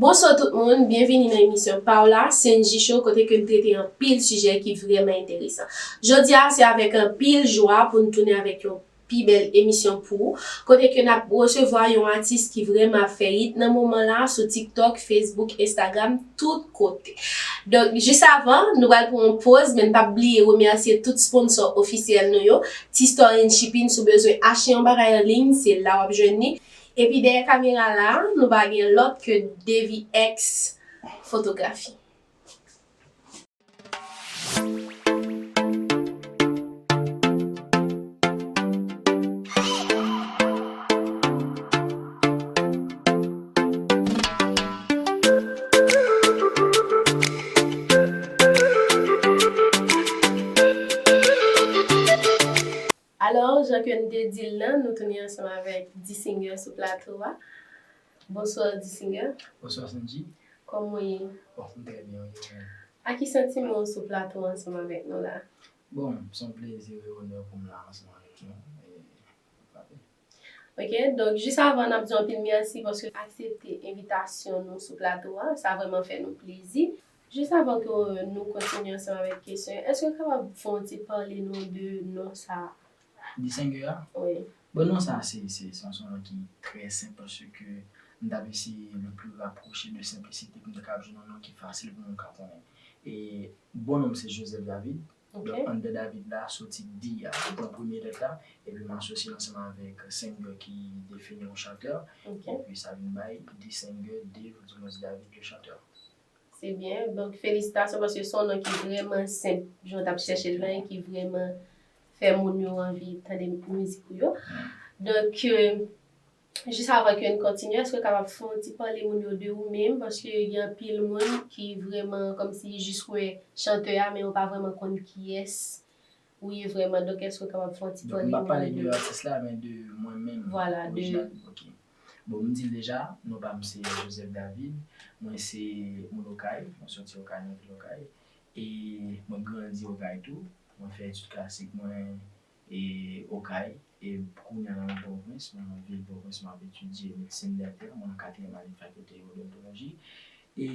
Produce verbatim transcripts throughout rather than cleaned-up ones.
Bonswa tout moun, byenvini nan emisyon pa w la, Senji Show, kote ke n trete anpil sijè ki vrèman enteresan. Jodi a, se avèk anpil jwa pou n tounen avèk yon pi bèl emisyon pou ou, kote ke n ap resevwa yon atis ki vrèman ap fè hit nan moman la sou TikTok, Facebook, Instagram, tout kote. Donk, jis avan, nou pral pran yon poz, men n p ap bliye remèsye tout sponsò ofisyèl nou yo, T-Store and Shipping, si w bezwen achte yon bagay an liy, se la w ap jwenn li. Epi dèyè kamera la, nou pa gen lòt ke Davy X Fotografi. Alò, jan ke n te di l lan, nou tounen ansanm avèk D-Singer sou plato a. Bonswa, D-Singer. Bonswa, Senji. Kòman w ye? Bon, m trè byen, wi. A ki santiman w sou plato ansanm avèk nou la? Bon, se yon plezi e onè pou m la ansanm avèk nou. E, frape. Ok, donk, jis avan, n ap di w anpil mèsi paske w aksepte envitasyon nou sou plato a. Sa vrèman fè nou plezi. Jis avan ke nou kontinye ansanm avèk kesyon yo, èske w kapab fè yon ti pale nou de non sa a? Distingué a? Wi. Bon, non sa, se, se, se yon, se yon non ki trè senp paske m t ap eseye le pli rapwoche de senplisite pou m te kapab jwenn yon non ki fasil pou moun ka konnen. E bon non m se Joseph David. Ok. Donk, anndan David la, soti D a, ou pran premye lèt la, epi m asosye l ansanm avèk Singer ki defini yon chantè, ok, epi sa vin bay D-Singer, Dave, du moins David le chanteur. Se byen. Donk, felisitasyon paske se yon non ki vrèman senp, jan w t ap chèche l lan, e ki vrèman fè moun yo anvi tande mizik ou yo. Donk, euh, jis avan ke n kontinye, èske w kapab fè yon ti pale moun yo de ou menm? Paske gen anpil moun ki vrèman kòmsi jis wè chantè a, men yo pa vrèman konn kiyès ou ye vrèman. Donk, èske w kapab fè yon ti pale moun yo de ou? Donk, m pa pale de atis la, men de mwen menm. Vwala, de orijinal. Ok. Bon, m di l deja, non pa m se Joseph David, mwen se moun Okay, mwen soti Okay, nan vil Okay. E mwen grandi Okay tou, mwen fè etid klasik mwen e Okay, e kounye a la nan Pòtoprens, mwen nan vil Pòtoprens, m ap etidye medsin dantè, mwen nan katriyèm ane fakilte odontoloji. E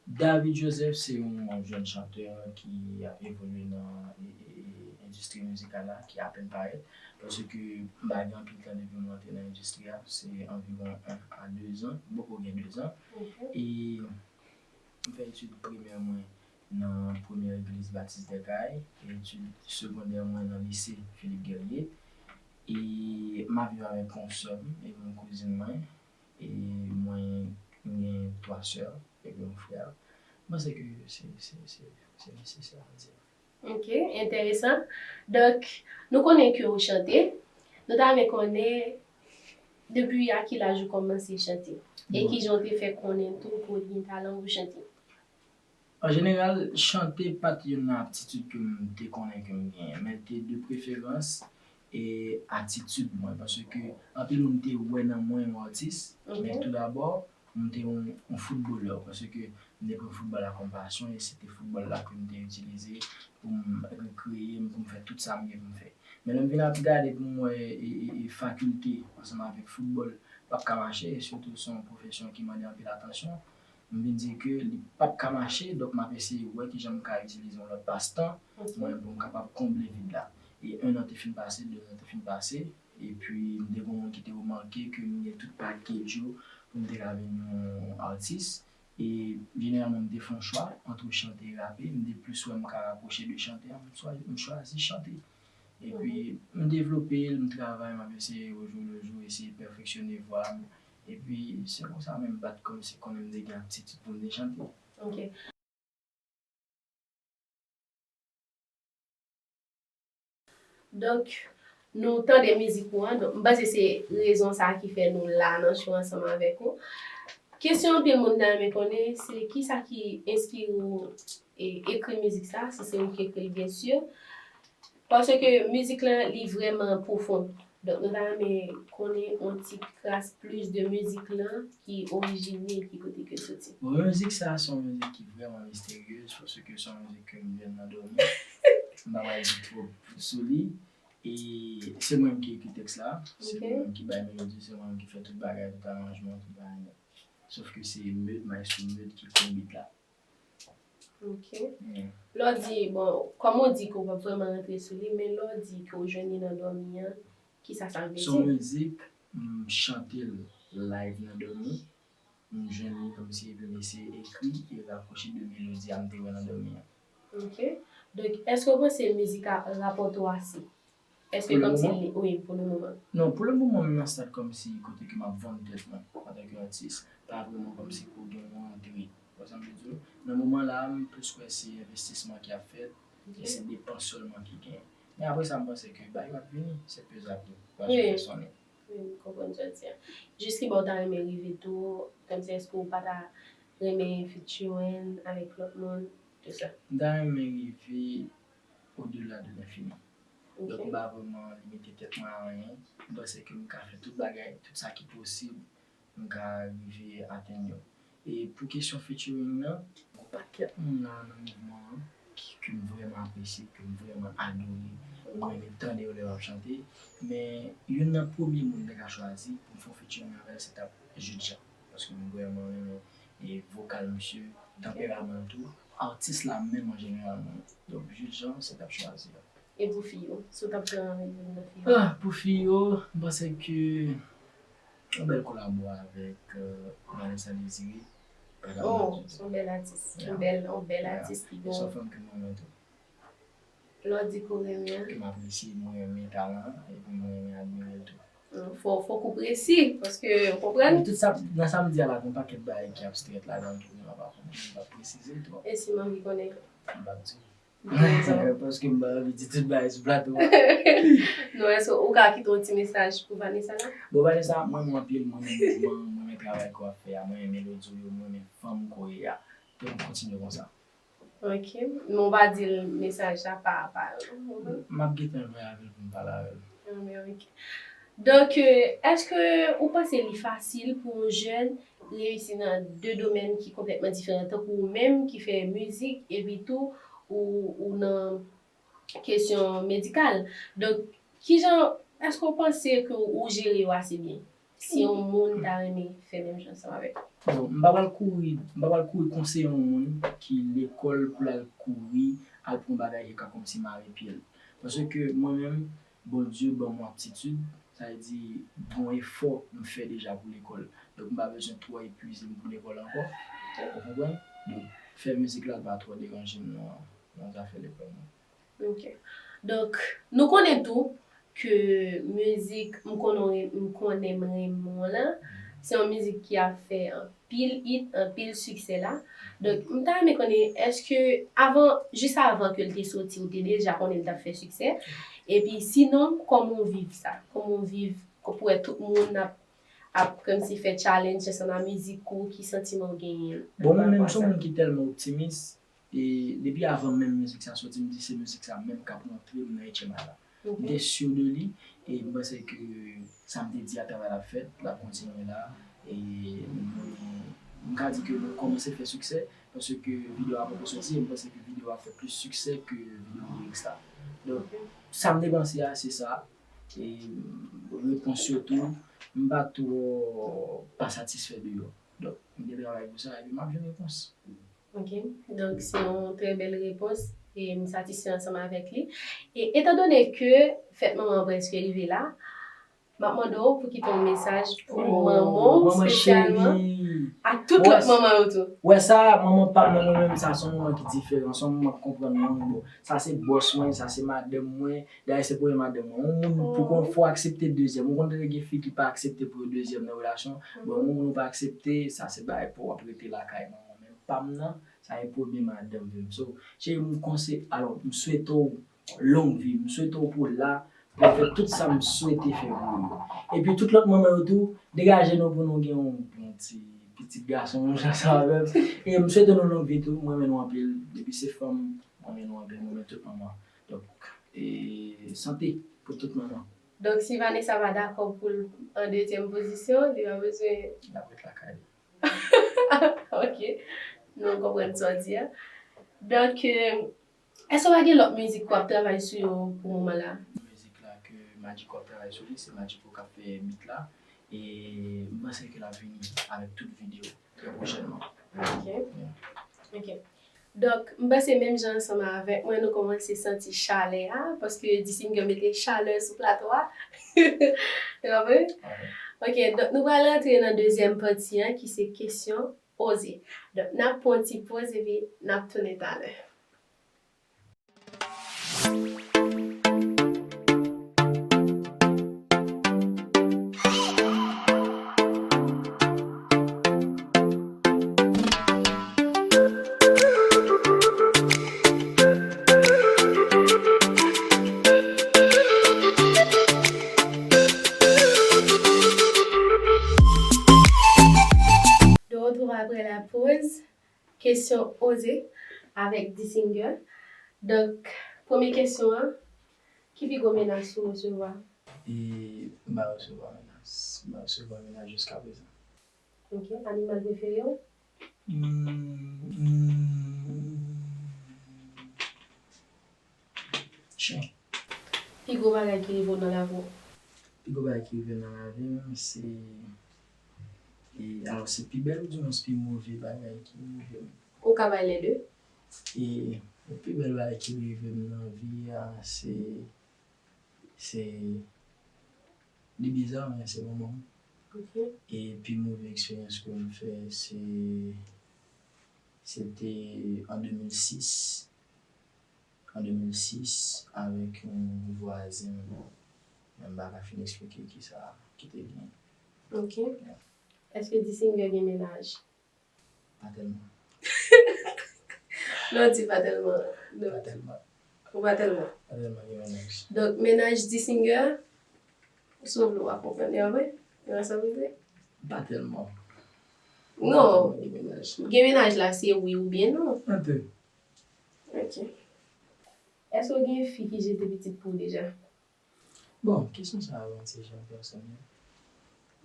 David Joseph se yon jèn chantè ki ap evolye nan, e, e, e, endistri mizikal la, ki apèn parèt, paske m pa gen anpil tan depi m rantre nan endistri a, se anviwon en a de zan, m poko gen de zan. Ok. E m fè etid primè mwen nan Premyè Legliz Batis dè Kay, etid segondè mwen nan lise Philippe Guerrier. E m ap viv avèk yon sè m epi yon kouzin mwen. E mwen, m gen twa sè epi yon frè. M panse ke se, se, se, se nesesè, on va dire. Ok, enteresan. Donk, nou konnen ke w chante. Nou ta renmen konnen depi a ki laj ou kòmanse chante? E bon, kijan w te fè konnen tou ke w te gen talan pou chante? An jeneral, chante pa t youn nan aptitid ke m te konnen ke m genyen, men te de preferans e atitid mwen, paske anpil moun te wè nan mwen yon atis, ok, men toudabò, m te yon, yon foutbolè, paske m te pran foutbòl la kòm pasyon, e se te foutbòl la ke m te itilize pou m rekreye m, pou m fè tout sa m gen pou m fè. Men lè m vin ap gade pou m wè e, e, e fakilte ansanm avèk foutbòl p ap ka mache, e sitou se yon pwofesyon ki mande anpil atansyon, m vin di ke li p ap ka mache, donk m ap eseye wè kijan m ka itilize yon lòt pastan, ok, mwen pou m kapab konble vid la. E en an te fin pase, de zan te fin pase, epi m te gen yon moun ki te remake ke m gen tout pakèt yo pou m te ka vin yon atis. E jeneralman, m te fè yon chwa ant chante e rape. M te plis wè m ka rapwoche de chante a, m chwa-, m chwazi chante. Epi, mhm, m devlope l, m travay, m ap eseye au jour le jour, eseye pèfeksyone vwa m. Epi, se konsa menm, m pa t kòmsi konnen m te gen aptitid pou m te chante. Ok. Donk, nou tande mizik ou an. Donk, m panse se rezon sa a ki fè nou la nan show ansanm avèk ou. Kesyon anpil moun ta renmen konnen, se kisa ki enspire w e, ekri mizik sa, si se ou ki ekri l, byen si. Paske mizik lan, li vrèman pwofon. Donk, nou ta renmen konnen yon ti kras plis de mizik lan, ki orijine, ki kote ke l soti. Bon, mizik sa, se yon mizik ki vrèman misteryez, paske se yon mizik ke m jwenn nan dòmi. M pa pral di twòp sou li. E se mwen menm ki ekri tèks la, se, ok, mwen menm ki bay melodi, se mwen menm ki fè tout bagay, tout aranjman, tout bagay nèt. Sof ke se Meud, maestro Meud ki konn beat la. Ok. Lè w di, bon, kòm ou di ke w pa vrèman rantre sou li, men lè w di ke w jwenn li nan dòmi an, kisa sa vle di? Se yon mizik, m chante l live nan dòmi, m jwenn li kòmsi epi m eseye ekri e rapwoche de melodi a m te wè nan dòmi an. Ok. Donk, èske w panse mizik la rapòte w ase? Èske kòmsi li, wi, pou le moman. Non, pou le moman, m nan stad kòmsi kote ke m ap vann tèt mwen antanke atis. Pa vrèman kòmsi pou gen yon rantre. Ou wè sa m vle di w? Nan moman la a, m plis kwè se envestisman ki ap fèt e se depans sèlman ki genyen. Men apre sa, m panse ke bagay yo ap vini, se pezab tou. Bagay yo ap sonnen. Wi, m konprann sa w di a. Jis ki bò w ta renmen rive tou, kòmsi èske w pa ta renmen featuring avèk lòt moun, tou sa? M ta renmen rive au-delà de l'infini. Donk m pa vrèman limite tèt mwen a anyen. M panse ke m ka fè tout bagay, tout sa ki posib, m ka rive atenn yo. E pou kesyon featuring nan, gon pakèt moun la nan mouvman an ki, ke m vrèman apresye, ke m vrèman adore. Mwen renmen tande yo lè yo ap chante. Men youn nan premye moun m te ka chwazi pou m fè yon featuring avè l, se t ap Jude Jean. Paske m vrèman renmen e vokal misye, tanperaman l tou, atis la menm an jeneralman. Donk Jude Jean se t ap chwazi a. E pou fi yo? Si w t ap pran youn nan fi yo? Ah, pou fi yo, m panse ke yon bèl kolabo avèk euh, Vanessa Désiré. Oh, se yon bèl atis. Yon bèl, yon bèl atis ki gon. Se yon fanm ke m renmen tou. Lè w di ke w renmen an. Ke m apresye, mwen renmen talan an, epi mwen renmen admire l tou. Fò, fòk ou presi, paske, ou konprann? Tout sa, nan sa m di a la, gen yon pakèt bagay ki abstrè ladan l tou, m pa konprann, m pa presize l twòp. E si m anvi konnen? M p ap di w. Paske m pa anvi di tout bagay sou plato a. Non, èske ou ka kite yon ti mesaj pou Vanessa la? Bon, Vanessa, mwen renmen w anpil, mwen renmen mouvman, mwen renmen travay ke w ap fè a, mwen renmen melodi w yo, mwen renmen fanm ke w ye a. Ke w kontinye konsa. Ok. Men w pa di l mesaj sa pa, pa. M ap gentan jwenn avè l pou m pale avè l. Anben, ok. Donk, èske ou panse li fasil pou yon jèn reyisi nan de domèn ki konplètman diferan, tankou ou menm ki fè mizik, epi tou ou, ou nan kesyon medikal? Donk, kijan, èske w panse ke ou jere yo ase byen? Si yon moun ta renmen fè menm jan ansanm avèk ou. Bon, m pa pral kouri, m pa pral kouri konseye yon moun ki lekòl pou l al kouri, al pran bagay ki ka kòmsi mare pye l. Paske mwen menm, Bondye ban m yon aptitid, sa vle di, gon efò m fè deja pou lekòl. Donk, m pa bezwen twò epuize m pou lekòl ankò. Ou konprann? Donk, fè mizik la pa twò deranje m nan, nan zafè lekòl mwen. Ok. Donk, nou konnen tou ke mizik M konnen w renmen, M konnen m renmen w lan, se yon mizik ki ap fè anpil it, anpil siksè la. Donk, m ta renmen konnen, èske avan, jis avan ke l te soti, ou te deja konnen l t ap fè siksè? Epi, sinon, kòman w viv sa? Kòman w viv, pou wè tout moun ap, ap kòmsi fè challenge ansanm a mizik ou, ki santiman w genyen? Bon, mwen menm, m se yon moun ki tèlman optimis, E depi avan menm mizik sa soti, m di se mizik sa menm k ap rantre m nan H M I la. M te si de li, e m panse ke sa m te di a, travay la ap fèt, l ap kontinye la. E mwen, m ka di ke nou kòmanse fè siksè, paske videyo a poko soti, e m panse ke videyo a fè plis siksè ke videyo lirik la. Donk, sa m te panse a, se sa. E repons yo tou, m pa twò pa satisfè de yo. Donk, m te travay pou sa, epi m ap jwenn repons. Ok, donk se yon trè bèl repons e m satisfè ansanm avèk li. E etandone ke fèt manman an prèske rive la, m ap mande w pou kite yon mesaj pou manman w espesyalman, ak tout lòt manman yo tou. Ou wè sa, manman pa m nan mwen menm, sa se yon manman ki diferan, se yon manman k konprann mwen. Bon, sa se bòs mwen, sa se madanm mwen, dayè se premye madanm mwen. Yon moun pou konn fò aksepte dezyèm. Ou konn gen fi ki pa aksepte pou yo dezyèm nan relasyon. Bon, yon moun ou pa aksepte, sa se bagay pou w ap rete lakay manman. Men pa m nan, sa e premye madanm vre m. So, cheri m konse, alò, m swete w long vi, m swete w pou la, pou w fè tout sa m swete fè pou ou yo. Epi tout lòt manman yo tou, degaje nou pou nou gen yon bon ti pitit gason, yon jan sa avè m. E m swete nou long vi tou, m renmen nou anpil. Depi se fanm, m renmen nou anpil, m renmen tout manman. Donk, e sante pou tout manman. Donk, si Vanessa pa dakò pou l an dezyèm pozisyon, li pa bezwen. L ap ret lakay li. Ok. Nou konprann sa w di a. Donk, èske w pa gen lòt mizik ke w ap travay sou yo pou moman la? Mizik la ke Magico ap travay sou li, se Magico k ap fè beat la. E m panse ke l ap vini avèk tout videyo trè pwochènman. Ok. Ok. Donk, m panse menm jan ansanm avèk mwen, nou kòmanse santi chalè a, paske Disinguè mete chalè sou plato a. Se pa vre? Ok, donk nou pral rantre nan dezyèm pati an, ki se kesyon oze. Donk, n ap pran yon ti poz epi n ap tounen talè. De retour après la pause. Kesyon oze avèk Disinguè. Donk, premye kesyon an, ki pi gwo menaj ou resevwa? E m pa resevwa menaj. M pa resevwa menaj jiska prezan. Ok, animal prefere w? Hmm, hmm. Chen. Pi gwo bagay ki rive w nan lavi w? Pi gwo bagay ki rive m nan lavi m, se, e, alò, se pi bèl oudimwens pi move bagay ki rive m. Ou ka bay lè de? E pi bèl bagay ki rive m nan vi a, se, se, li biza, men se manman m. Ok. E pi move eksperyans ke m fè, se, se te an de mil sis. An de mil sis, avèk yon vwazen m, men m pa ka fin eksplike kisa ki te gen. Ok. Èske Disinguè gen menaj? Pa tèlman. Non, di pa tèlman. Non. Pa tèlman. Ou pa tèlman. Pa tèlman gen menaj. Donk, menaj Disinguè, si w vle w a konprann, e vre? E sa vle? Pa tèlman. Non. Gen menaj. Gen menaj la, se wi oubyen non. Un peu. Ok. Èske w gen fi ki jete pitit pou w deja? Bon, kesyon sa a, yon ti jan pèsonèl.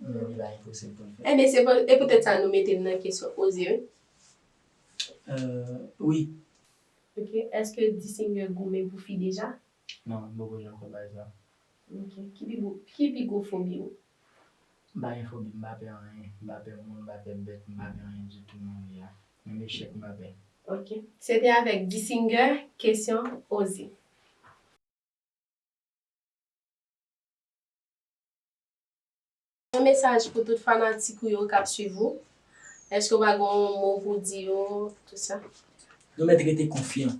Men li pa enposib pou l fèt. Ebyen, se pou- e poutèt sa nou mete l nan kesyon oze, wi. Euh, wi. Ok. Èske Disinguè goumen pou fi deja? Non, m poko janm fè bagay sa. Ok. Ki pi gwo, ki pi gwo fobi w? M pa gen fobi, m pa pè anyen. M pa pè moun, m pa pè bèt, m pa pè anyen ditou nan vi a. Menm echèk, m pa pè. Ok. Se te avèk Disinguè, kesyon oze. Yon mesaj pou tout fanatik ou yo k ap swiv ou. Èske w pa gen yon mo pou di yo, tout sa? Nou mèt rete konfyan.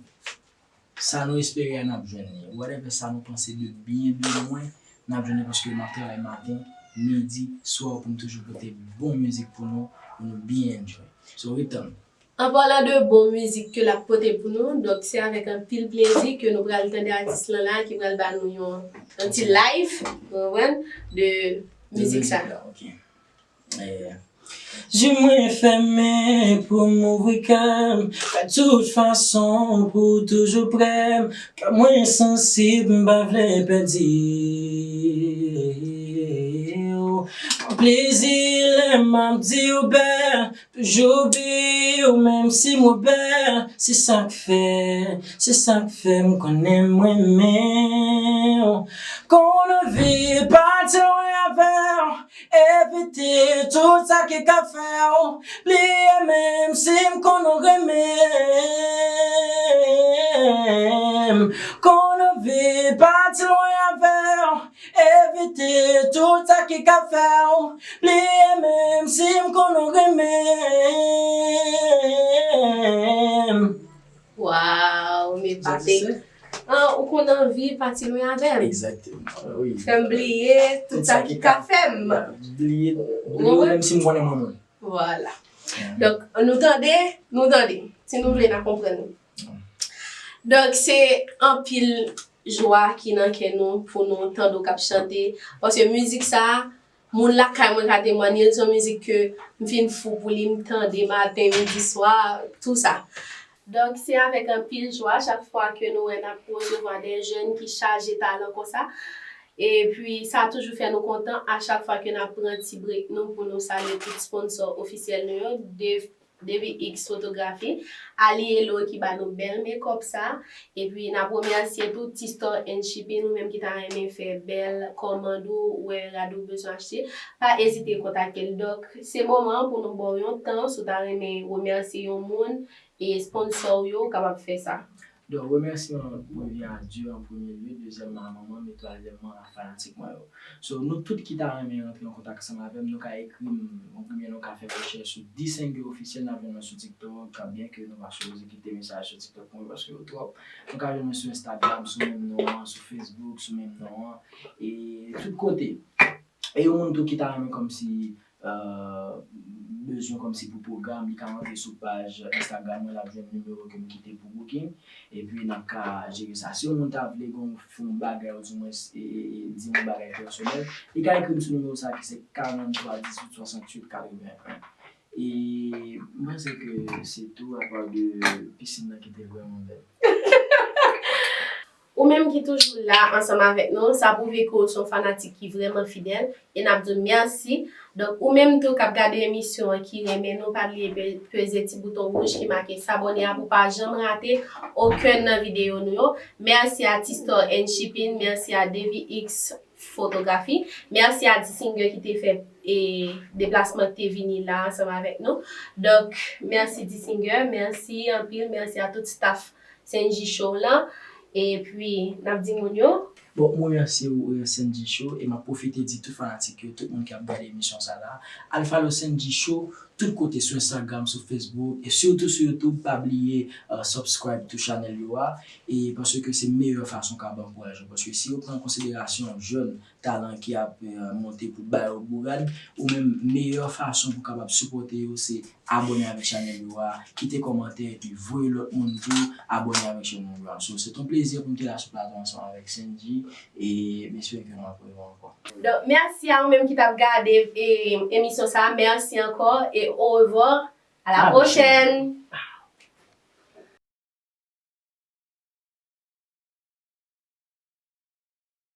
Sa nou espere a, n ap jwenn li. Whatever sa nou panse de byen de mwen, n ap jwenn li paske m ap travay maten, midi, swa pou m toujou pote bon mizik pou nou, pou nou byen enjoy. So, ret tann. An palan de bon mizik ke l ap pote pou nou, donk se avèk anpil plezi ke nou pral tande atis lan la ki pral ba nou yon, yon ti live, ou konprann, de mizik sa. Ok. Eh. Je mwen fèmen pou m ouvri kè m, fè tout fason pou w toujou prè m, kè mwen sansib, m pa vle pèdi w. Pran plezi lè m ap di w bèl, toujou bliye w menm si m ouvè, se sa k fè, se sa k fè m konnen m renmen w. Kon anvi pati lwen avè w, evite tout sa ki ka fè w bliye menm si m konn ou renmen m. Kon anvi pati lwen avè w, evite tout sa ki ka fè w bliye menm si m konn ou renmen m. Waw, men Patrick. An, ou konn anvi pati lwen avè m. Egzakteman, wi. Fè m bliye tout sa ki ka fè m. Bliye, bliye menm si m konnen mwen menm. Vwala. Donk, nou tande, nou tande. Si nou vle, n a konprann nou. Donk, se anpil jwa ki nan kè nou pou nou tande w k ap chante. Paske mizik sa a, moun lakay mwen ka temwanye l, se yon mizik ke m fin fou pou li, m tande maten, midi, swa, tou sa. Donk, se avèk anpil jwa chak fwa ke nou wè n ap resevwa de jèn ki chaje talan konsa. Epi, sa toujou fè nou kontan a chak fwa ke n ap pran ti brek nou pou nou salye tout sponsò ofisyèl nou yo. De Devi X Fotografi, Alielo ki ba nou bèl makeup sa. Epi n ap remèsye tou T-Store and Shipping, ou menm ki ta renmen fè bèl kòmand ou, wè rad ou bezwen achte, pa ezite kontakte l. Donk, se moman an pou nou ba w yon tan, si w ta renmen remèsye yon moun, e sponsò w yo, ou kapab fè sa. Donk, remèsiman mwen revyen a Dye an premye lye, dezyèmman a manman m, e twazyèmman a fanatik mwen yo. So, nou tout ki ta renmen rantre an kontak ansanm avè m, nou ka ekri m, oubyen nou ka fè rechèch sou D-Singer Officiel, n ap jwenn mwen sou TikTok, byen ke nou pa sipoze kite mesaj sou TikTok mwen paske yo twòp. Nou ka jwenn mwen sou Instagram, sou menm non an, sou Facebook, sou menm non an, e tout kote. E yon moun tou ki ta renmen kòmsi euh, bezwen kòmsi pou pwogram, li ka rantre sou paj Instagram mwen, l ap jwenn nimewo ke m kite pou booking. Epi n ap ka jere sa. Si yon moun ta vle gon fè yon bagay, ou di mwen, e, e, e, di m yon bagay pèsonèl, li ka ekri m sou nimewo sa ki se karant twa dizuit swasanntuit katreven en. E m panse ke se tou, apa de pisin nan ki te vrèman bèl. Ou menm ki toujou la ansanm avèk nou, sa pwouve ke w se yon fanatik ki vrèman fidèl, e n ap di w mèsi. Donk, ou menm tou k ap gade emisyon an ki renmen nou, pa bliye pe- peze ti bouton wouj ki make sabone a pou w pa janm rate okenn nan videyo nou yo. Mèsi a T-Store and Shipping, mèsi a Devi X Fotografi, mèsi a D-Singer ki te fè e, deplasman ki te vini la ansanm avèk nou. Donk, mèsi D-Singer, mèsi anpil, mèsi a tout staff Senji Show lan. Epi, n ap di moun yo. Bon, mwen remèsye ou, Senji Show, e m ap pwofite di tout fanatik yo, tout moun ki ap gade emisyon sa la, al follow Senji Show tout kote, sou Instagram, sou Facebook, e sitou sou YouTube, pa bliye euh, subscribe to channel yo a, e paske se meyè fason ka ban ankourajan, paske si yo pran an konsiderasyon jèn talan ki ap euh, monte pou ba yo bourad, ou menm meyè fason pou kapab sipòte yo se abòne avèk chanèl yo a, kite kòmantè epi voye lòt moun tou abòne avèk chanèl yo a. So, se t on plezi pou m te la sou plato ansanm avèk Senji e m espere ke nou ap revwa ankò. Donk, mèsi a ou menm ki t ap gade e, emisyon sa a. Mèsi ankò e au revoir. À la prochaine.